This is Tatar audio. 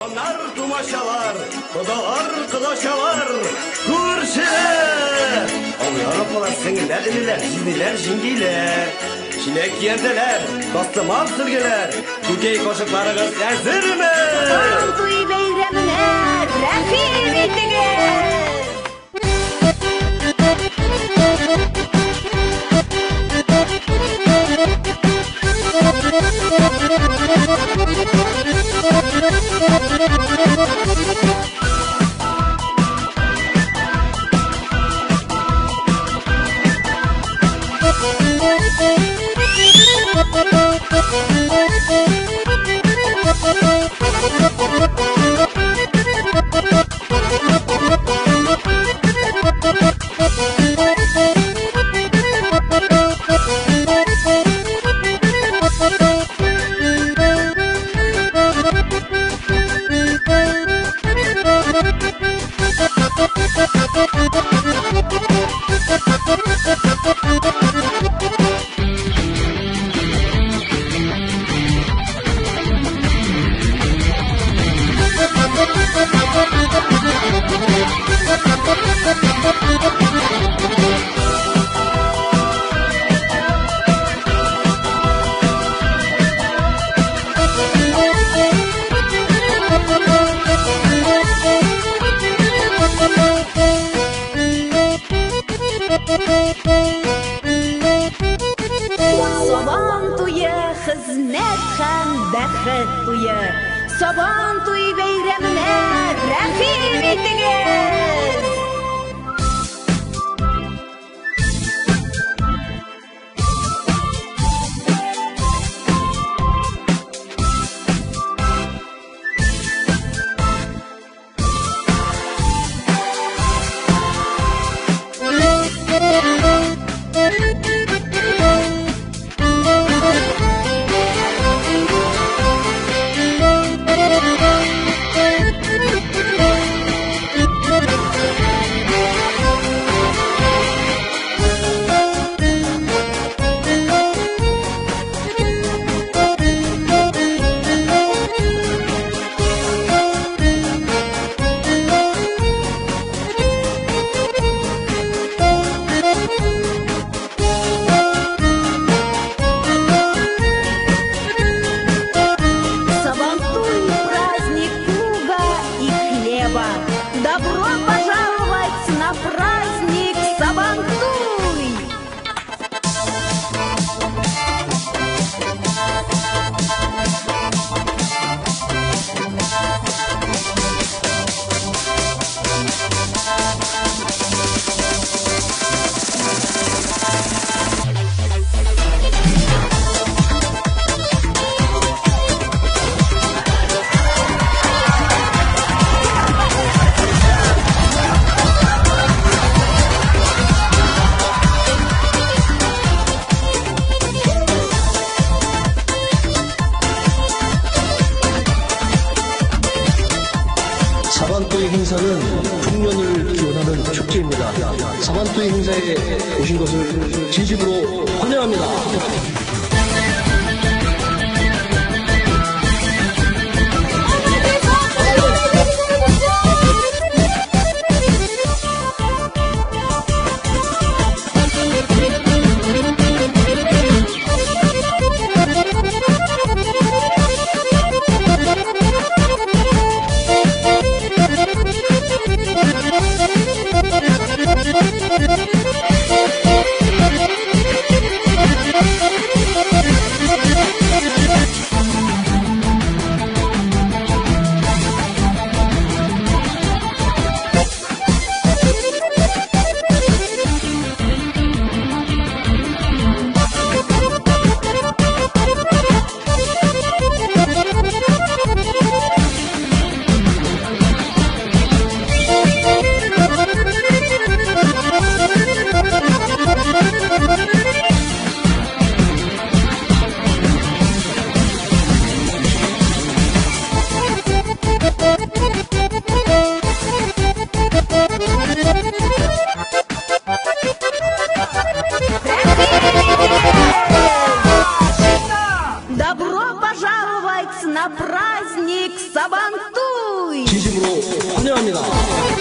Туганнар, тумачалар, кодалар, кодачалар, күршеләр! Абыйлар, апалар, сеңелләр, энеләр, җизниләр, җиңгиләр, чиләк көянтәләр, тастымал сөлгеләр, күкәй кашыкларыгыз әзерме? Сабан туе бәйрәменә рәхим итегез! Сабан туе хезмәт һәм бәхет туе. Сабан туе бәйрәменә рәхим итегез! Сабантуй – праздник плуга и хлеба. Добро пожаловать на праздник Сабантуй! 사반토이 행사는 풍년을 기원하는 축제입니다. 사반토이 행사에 오신 것을 진심으로 환영합니다. Thank you. Сабантуй! 진심으로 환영합니다.